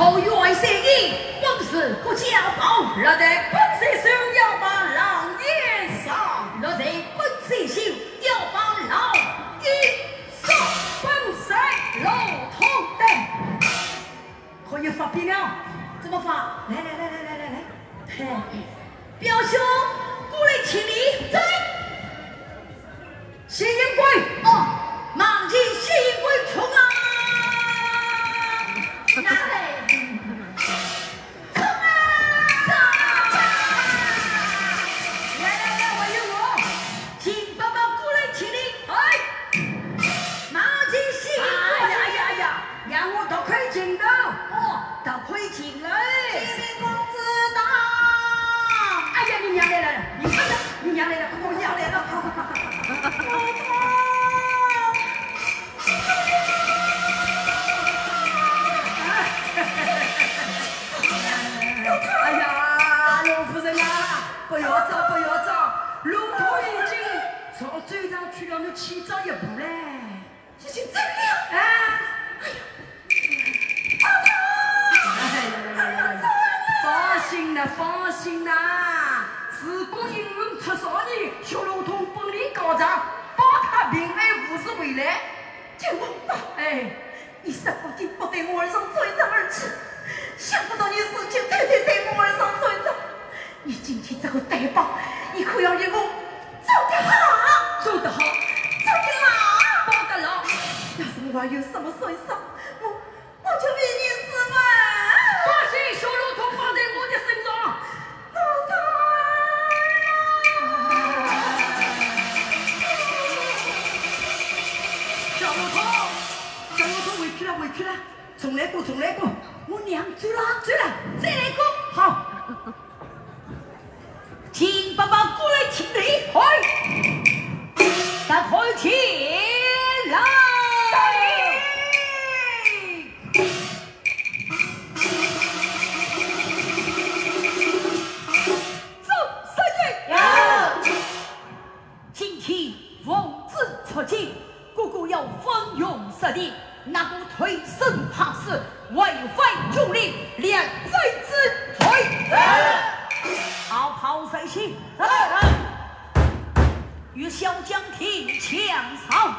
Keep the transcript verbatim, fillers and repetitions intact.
哦，元帅爷，本帅不加保。若在本帅手，要把老爷杀。若在本帅手，要把老爷杀。本帅老头的。可以发兵了。怎么发？来来来来来来来。嘿，表兄，过来请礼。在。 谢英贵。哦，忙请谢英贵冲啊！哪位？冲啊！冲啊！来来来，还有我，请伯伯过来请礼。哎，忙请谢英贵。哎呀哎呀哎呀，让我多亏请的。哦，多亏请嘞。启禀公子到。哎呀，你娘来了，你看看。 你娘来了，快快，你娘来了，快快快快快快！哎呀，老夫人啊，不要走，不要走，路途已经从州上去了，你去早一步嘞。 已经走了。哎。哎呀，哎呀，哎呀，哎呀，放心啦，放心啦，自古英雄出少年，小路通本领高强，保他平安无事回来。舅父啊，哎。你什么地不对我儿上追着而去，想不到你如今对对对我儿上追着。 你今天这个歹报，你可要替我做得好。做得好。做得牢。报得牢。要是我还有什么損失，我，我就为你死嘛。放心，小路通包在我的身上。老大。小路通，小路通，委屈了，委屈了。重来过，重来过。我娘走了，走了，再来过。好。 请伯伯过来请礼。嗨，大开请了。到礼。众将军。有。 今天奉旨出京，哥哥要奋勇杀敌，哪个推生怕死，违反军令，连斩之罪。好，炮在先。与小将提枪上。